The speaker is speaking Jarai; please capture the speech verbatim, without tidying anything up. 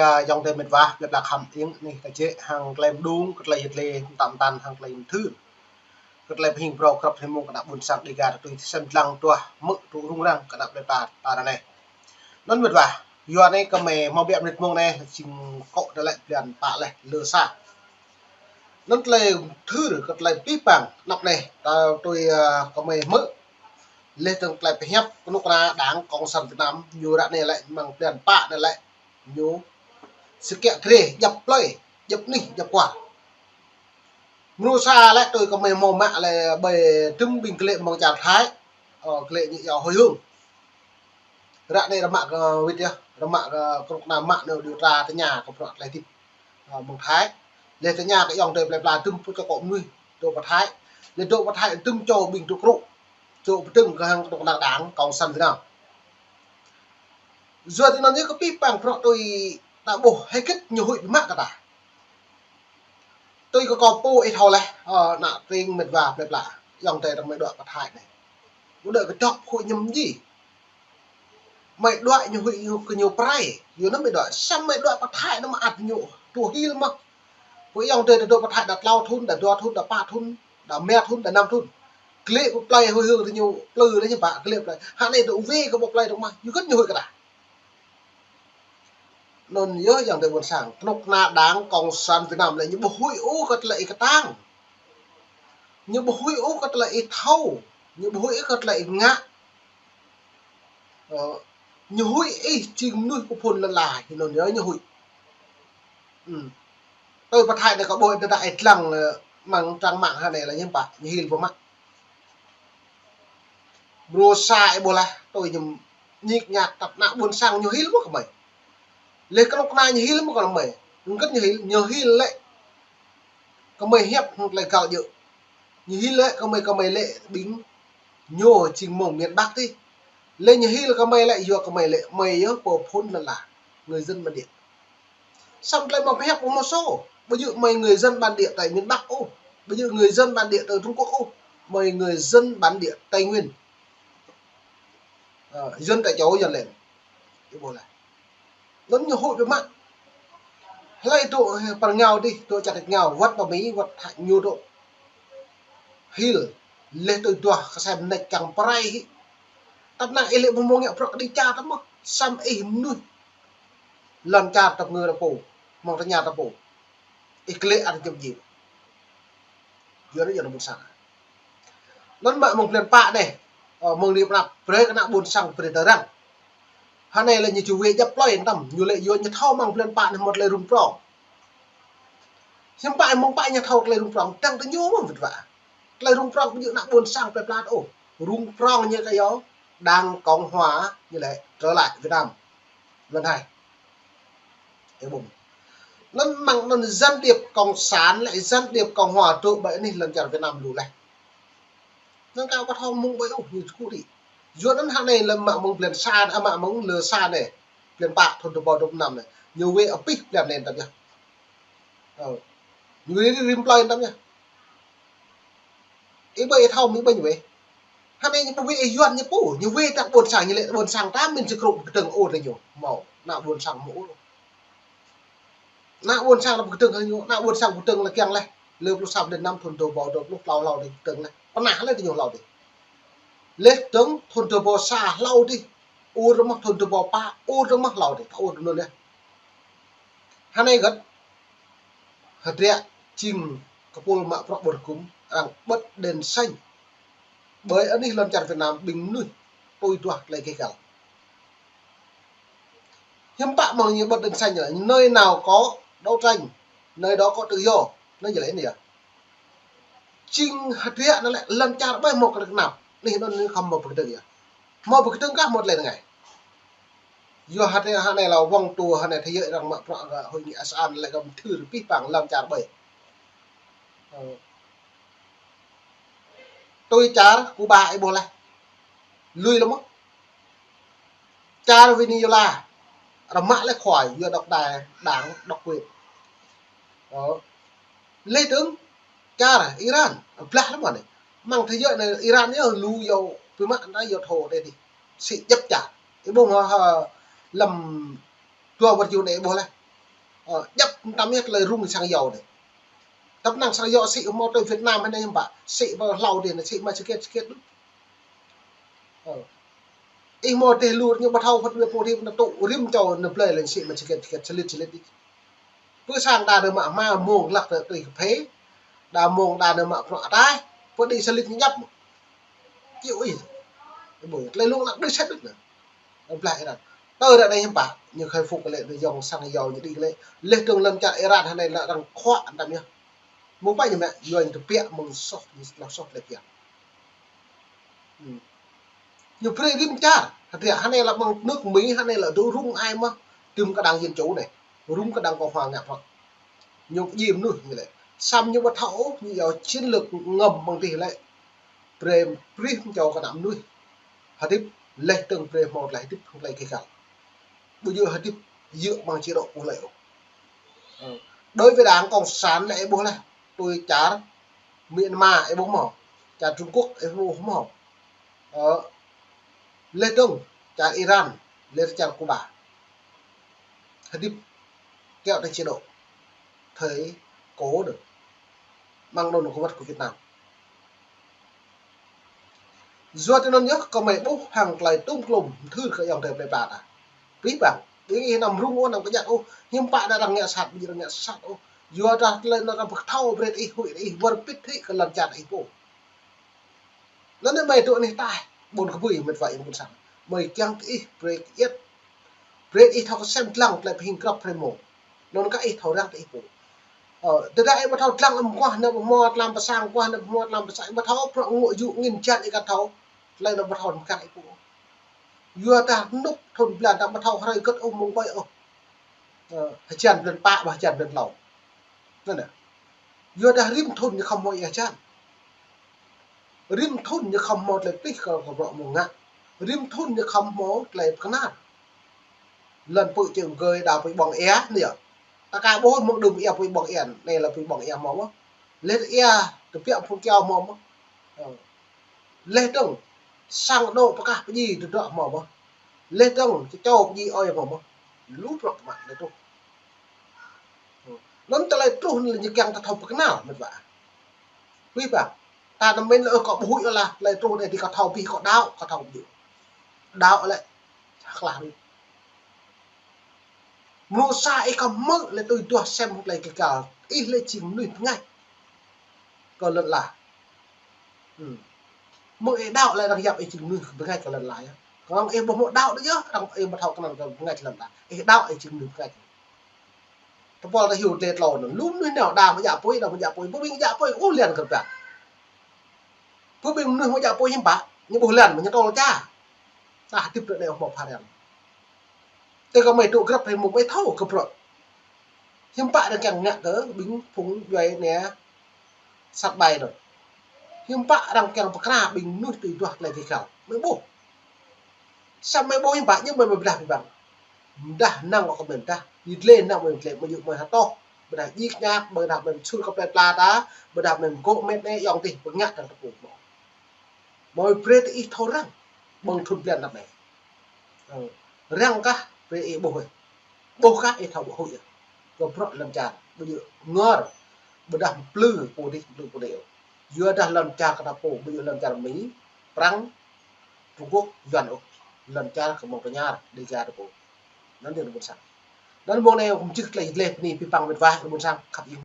Ayŏng adơi mĕt wa, plơi pla khăm ing anih kơ jĕ hăng tơlơi mơđung, kơ tơlơi yet lĕ, mơtam mơtam hăng tơlơi mơthưr. Kơ tơlơi pơhing brâo krăp hơmông kơ ană ƀôn sang Dega tui tơsem dlăng tuah mơ̆ tŭ rŭng răng kơ ană plơi pla ta anai. Anŭn mĕt wa, yua anai kơmơi hmâo biă mơnit mông anai, jing kŏ tơlơi blan pă leh, lơ sa. Anŭn tơlơi mơthưr kơ tơlơi pih pang anăp anai, ta tui, ơ, kơmơi hmư̆. Leh tơ̆ng tơlơi pơhiăp kơnuk kơna Đảng Cộng sản Việt Nam, ñu ră anai lĕ mơ̆ng blan pă anai lĕ, ñu sơkiă krê, djăp plơi, djăp anih, djăp kwar. Mrô sa lĕ tui kơmơi hmâo mă lĕ ƀơi tơm ƀing klĕ mơ̆ng čar Thái, ơ, klĕ ñu iâu hồi hương. Ră anai rơmă kơ wĭt yơh, rơmă kơ kơnuk kơna mă nao điều tra tơña kơ bruă tơlơi hơdip, ơ, mơ̆ng Thái. Leh tơña kơ ayŏng adơi plơi pla tơm pơčô kŏ mơnuih dŏ pơ Thái. Leh dŏ pơ Thái tơm čô ƀing dŏ krŭ, dŏ pơdơ̆ng kơ hăng kơnuk kơna Đảng Cộng sản Việt Nam. Yua tui anŭn yơh kơ pih pang bruă tui ta ƀuh hơget ñu huĭ biă mă kơ ta. Tui kơ kâo pô ih thâo leh, ơ, ană tring mĕt wa plơi pla, ayŏng adơi ta mơi đuaĭ pơ Thái anai. Mơi đuaĭ kơčŏk huĭ ñu mơ̆n jih. Mơi đuaĭ ñu huĭ ñu kơ ñu pơrai, yua anŭn mơi đuaĭ, samơ̆ mơi đuaĭ pơ Thái anŭn mơ̆ ăt ñu tŭ hil mơ̆n. Pô ayŏng adơi ta dŏ pơ Thái đa klâo thŭn, đa dua thŭn, đa pă thŭn, đa rơma thŭn, đa năm thŭn. Klĕ pơ plơi hơi hương tơ ñu plư leh ñu pă klĕ plơi. Hă anai dŏ wai kơ pơ plơi dŏ mơ̆n, ñu kơt ñu huĭ kơ ta. Anŭn yơh ayŏng adơi ƀôn sang, kơnuk kơna Đảng Cộng sản Việt Nam lĕ ñu ƀu huĭ ôh kơ tơlơi ih kơtang. Ñu ƀu huĭ ôh kơ tơlơi ih thâo. Ñu ƀu huĭ ôh kơ tơlơi ih ngă. Ơ, ñu huĭ ih jing mơnuih pơphun lŏn ala, anŭn yơh ñu huĭ. Ư. Tui pơ Thái anai kâo ƀuh đa đa ih lăng, ơ, mơ̆ng trang mạng hă anai lĕ ñu pă, ñu hil pơmă. Mrô sa ih ƀuh leh, tui ñu ñik ñak tăp ană ƀôn sang ñu hil mơ̆ kơmơi. Leh kơnuk kơna ñu hil mơ̆ kơmơi. Ñu kơt ñu hil, ñu hil lĕ kơmơi hiăp hăng tơlơi găl djơ̆. Ñu hil lĕ kơmơi, kơmơi lĕ ƀing ñu jing mơ̆ng miền Bắc tih. Leh ñu hil kơmơi lĕ yua kơmơi lĕ mơi yơh pơphun lŏn ala, người dân bản địa. Samơ̆ tơlơi mơ̆ pơhiăp ƀu hmâo sô. Ƀu djơ̆ mơi người dân bản địa tại miền Bắc ôh. Ƀu djơ̆ người dân bản địa tại Trung Quốc ôh. Mơi người dân bản địa Tây Nguyên. Ơ, dân tại chỗ dân lên. Ih ƀuh leh. Anŭn ñu huĭ biă mă. Hlơi dŏ, ơ, pơ rơngiao dih, dŏ čar rơngiao, wơ̆t pơ Mi, wơ̆t hă ñu dŏ. Hil, leh tui duah kơsem mơneč kiăng pơrai hĭ. Tăp năng ih lĕ ƀu hmâo ngă bruă kơđi čar tơ mơ̆. Samơ̆ ih mơnuih lŏn čar tơpơngư ta pô, mơ̆ng tơña ta pô. Ih klĕ ăt jŏp jĭp. Yua anŭn yơh ană ƀôn sang. Anŭn mă mơ̆ng blan pă anai, ơ, mơ̆ng anai pơanăp brơi kơ ană ƀôn sang brơi tơrăng. Hă anai lĕ ñu či wai djăp plơi tơm, ñu lĕ yua ñu thâo mơ̆ng blan pă anai hmâo tơlơi rŭng prŏng. Hiư̆m pă mơ̆ng pă ñu thâo tơlơi rŭng prŏng, tơdang tơ ñu mơ̆n wơ̆t wa. Tơlơi rŭng prŏng ƀu djơ̆ ană ƀôn sang plơi pla ôh. Rŭng prŏng ñu kơ yua Đảng Cộng Hòa ñu lĕ trở lại Việt Nam. Lŏn hai. Ê bông. Anŭn mơ̆ng anŭn gián điệp cộng sản lĕ gián điệp cộng hòa dŏ ƀơi anih lŏn čar Việt Nam lu leh. Anŭn kâo ƀu thâo mơ̆ng ƀơi ôh ñu kơkuh đĭ. Yua anŭn hă anai lĕ mă mơ̆ng blan sa, a, mă mơ̆ng lơ sa anai. Blan pă thŭn dua rơbâo dua pluh năm anai. Ñu wai abih blan anai tơm yơh. Ơ. Ñu wai rĭm plơi tơm yơh. Ih ƀuh ih thâo mơ̆ ƀing ñu wai. Hă anai ñu ƀu wai ih Yuan ñu pô, ñu wai tơlơi ƀôn sang ñu lĕ ƀôn sang ta mĭn či krŭ pơkơdơ̆ng ôh tơ ñu. Hmâo, ană ƀôn sang hmâo ôh. Ană ƀôn sang ta pơkơdơ̆ng hăng ñu, ană ƀôn sang pơkơdơ̆ng lĕ kiăng leh. Lơ pluh sa blan năm thŭn dua rơbâo dua pluh hlâo hlâo dih pơkơdơ̆ng leh. Pơnah leh tơ ñu hlâo dih. Leh dơ̆ng thŭn dua rơbâo sa hlâo dih. Ur rơmah thŭn dua rơbâo pă, ur rơmah hlâo dih. Ta ur rơmah leh. Hă anai gơ̆t. Hơdră jing kơpul mă bruă ƀu rơgum, arăng bật đèn xanh. Ƀơi anih lŏn čar Việt Nam ƀing mơnuih tui duah tơlơi keh găl. Hiư̆m pă mơ̆ng ñu bật đèn xanh lĕ, nơi nào có đấu tranh, nơi đó có tự do. Anŭn jơlan anai yơh. Jing hơdră anai lĕ lŏn čar ƀai hmâo kơnăp. Anih anŭn anai khŏm hmâo pơkơdơ̆ng yơh. Hmâo pơkơdơ̆ng kah hmâo tơlơi rơngai. Yua hơdră hă anai lĕ wơ̆ng tơ hă anai thế giới arăng mă bruă kơ hội nghị ASEAN lĕ kơ mơthưr pih pang lŏn čar ƀai. Ơ. Tui čar Cuba ih ƀuh leh. Lui lăm mơ̆. Čar Venezuela. Arăng mă leh khua yua độc tài đảng độc quyền. Ơ. Leh dơ̆ng čar Iran. Blah lăm mơ̆ anai. Mơ̆ng thế giới anai Iran yơh lu yua pơmă anai yua thâo đe dih. Sĭ djăp čar. Ih ƀuh hă, hă lăm dua rơbâo tơjuh anai ih ƀuh leh. Ơ, djăp tăm yơh tơlơi rŭng sang yâo anai. Tơpă năng sang yâo sĭ hmâo tui Việt Nam anai hiư̆m pă. Sĭ pơ hlâo dih anai, sĭ mă čơkĕt čơkĕt đôč. Ơ. Ih hmâo dêh lu ñu ƀu thâo phŭt ƀiă pô dih anŭn tŭ rĭm čô anŭn blơi lĕ sĭ mă čơkĕt čơkĕt sĭ lit sĭ lit. Pơ sang đa anŭn mă hma mông lăk tơ tui kơphê. Đa mông đa anŭn mă prŏ ataih. Pơ đĭ sĭ lit ñu djăp. Či ui. Ƀu, tơlơi lông lăk đơ sĕt đôč anŭn. Blah Iran. Tơ ră anai hiư̆m pă, ñu khơi phŭk kơ lĕ, ñu yŏng sang yâo ñu đĭ kơ lĕ. Laih dơ̆ng lŏn čar Iran hơnai lŏ arăng khuă tăm yơh. Mơ̆ng pă ñu mă, yua ñu tơbiă mơ̆ng soh, ñu lŏ soh lĕ biă. Hmm. Ñu brơi rĭm čar, hơdră hơnai lŏ mơ̆ng nước Mỹ, hơnai lŏ dŏ rŭng ai mơ̆, tơm kơ đảng Dân Chủ anai, rŭng kơ đảng Cộng Hòa ngă prŏ. Ñu pơjing mơnuih ñu lĕ. Samơ̆ ñu ƀu thâo ôh, ñu yua chiến lược ngầm mơ̆ng dih lĕ. Brơi prih mơ̆ng čô kơ ană mơnuih. Hơdip laih dơ̆ng brơi hmâo tơlơi hơdip hăng tơlơi gêh găl. Ƀu djơ̆ hơdip djơ̆ mơ̆ng chế độ ƀu lĕ ôh. Ơ. Đối với Đảng Cộng sản lĕ ih ƀuh laih. Tui čar Myanmar ih ƀuh hmâo. Čar Trung Quốc ih ƀuh hmâo. Ơ. Laih dơ̆ng čar Iran, laih čar Cuba. Hơdip kiaŏ tơ chế độ thời cổ anŭn. Mơ̆ng anŭn kơ wơ̆t kơ Việt Nam. Yua tui anŭn yơh, kơmơi ƀuh hăng tơlơi tŭm klŭm, mơthưr kơ ayŏng adơi plei pla ta. Pih păng, ƀing ih anăm rŭng ôh, anăm pơjăt ôh, hiư̆m pă đa arăng ngă sat, ƀu djơ̆ arăng ngă sat ôh. Yua dah tơlơi anŭn arăng pơkơthâo brơi ih huĭ, ih wơr bĭt huĭ kơ lŏn čar ih pô. Anŭn anai mơi dŏ anih ataih, ƀôn kơbui mĕt wa ayŏng ƀôn sang. Mơi kiăng kơ ih brơi kơ iĕt. Brơi ih thâo kơsem dlăng tơlơi pơhing grăp hrơi mông. Anŭn kơ ih thâo răng tơ ih pô. Ơ, tơdah ih ƀu thâo dlăng amăng mơguah anai ƀu hmâo tlam pơ sang, mơguah anai ƀu hmâo tlam pơ sang, ih ƀu thâo prŏ ngŏ yŭ angĭn hơjan ih kăn thâo. Tơlơi anŭn ƀu thâo mơkăng ih pô. Yua dah rơnŭk thŭn blan ta ƀu thâo hrơi gơ̆t ôh mông ƀơi ôh. Ơ, hơjan blan pă, ƀu hơjan blan hlâo. Anŭn anai. Yua dah rĭm thŭn ñu khŏm hmâo ia hơjan. Rĭm thŭn ñu khŏm hmâo tơlơi pih kơ, kơ bruă mơ̆ng ngă. Rĭm thŭn ñu khŏm hmâo tơlơi pơkơnar. Lŏn pơ̆ čơ̆ng gơi đa pui ƀơ̆ng ia, anai yơh. Ta ka ƀuh mơ̆ng đưm ia pui ƀơ̆ng ia, anai lĕ pui ƀơ̆ng ia hmâo mơ̆. Laih ia, tơbiă phung kiaŏ hmâo mơ̆. Ơ. Laih dơ̆ng, sang anŏ pơkah pơjing tơdrŏ hmâo mơ̆. Laih dơ̆ng, čơčô pơjing ơi hmâo mơ̆. Lu bruă tơmă laih truh. Anŭn tơlơi truh anai lĕ ñu kiăng ta thâo pơkơnăl, mĕt wa. Pih păng. Ta anăm mĭn lĕ, ơ, kâo ƀu huĭ ôh lah, tơlơi truh anai dih kâo thâo pih, kâo đaŏ, kâo thâo ƀu djơ̆. Đaŏ lĕ, čah klah ƀĭ. Mơnuih sa ih kơ hmư̆ lĕ tui duah sem hơget lĕ kơ găl. Ih lĕ jing mơnuih bơngač kơ lŏn ala. Hmm. Mơ̆ng ih đaŏ lĕ arăng yap ih jing mơnuih bơngač kơ lŏn ala yơh. Kơnơ̆ng ih ƀu hmâo đaŏ đôč yơh, arăng ih ƀu thâo kơnơ̆ng kơ bơngač lŏn ala. Ih đaŏ ih jing mơnuih bơngač. Tơpul ta hyu tơlơi tlâo anŭn. Lu mơnuih nao đa mă djă apui, đa mă djă apui. Pơ ƀing djă apui, ôh, lian kơ rơbat. Pơ ƀing mơnuih mă djă apui hiư̆m pă, ñu ƀuh lian mă ñu tơl ča. Tah hơdip ră anai ôh hmâo pha răng. Tơ kơ mơi dŏ grăp hrơi mông mơi thâo kơ bruă. Hiư̆m pă arăng kiăng ngă kơ ƀing phung djuai ania sat ƀai anŭn. Hiư̆m pă arăng kiăng pơkra ƀing mơnuih tui duah tơlơi gêh găl. Mơi ƀuh. Samơ̆ mơi ƀuh hiư̆m pă ñu mơi mơi pơdah pơbăng. Pơdah năng kơ mơi pơdah. Yit lĕ năng mơi yit lĕ mơi yŭ mơi hơtŏh. Pơdah djik ñak, pơdah mơi sŭr kơ plei pla ta, pơdah mơi gŏ mĕt anai ayŏng adih pơngă tơlơi tơpŭ mơ̆. Mơi brơi tơ ih thâo răng. Ƀơ̆ng thŭn blan tap anai. Ơ, răng kah brơi ih ƀuh ih. Ƀuh kah ih thâo ƀuh huĭ ih. Kơ bruă lŏn čar, ƀu djơ̆ ngor, ƀôdah mplư pô dih, mplư pô dih. Yua dah lŏn čar kơ ta pô, ƀu djơ̆ lŏn čar Mi, Prăng, Trung Quốc, Yuan ôh. Lŏn čar kơ mơ̆ng tơñar, Dega ta pô. Anŭn yơh ƀôn sang. Anŭn mông anai kâo mơčih tơlơi dleh bơni pih păng mĕt wa, ƀôn sang, khăp ih.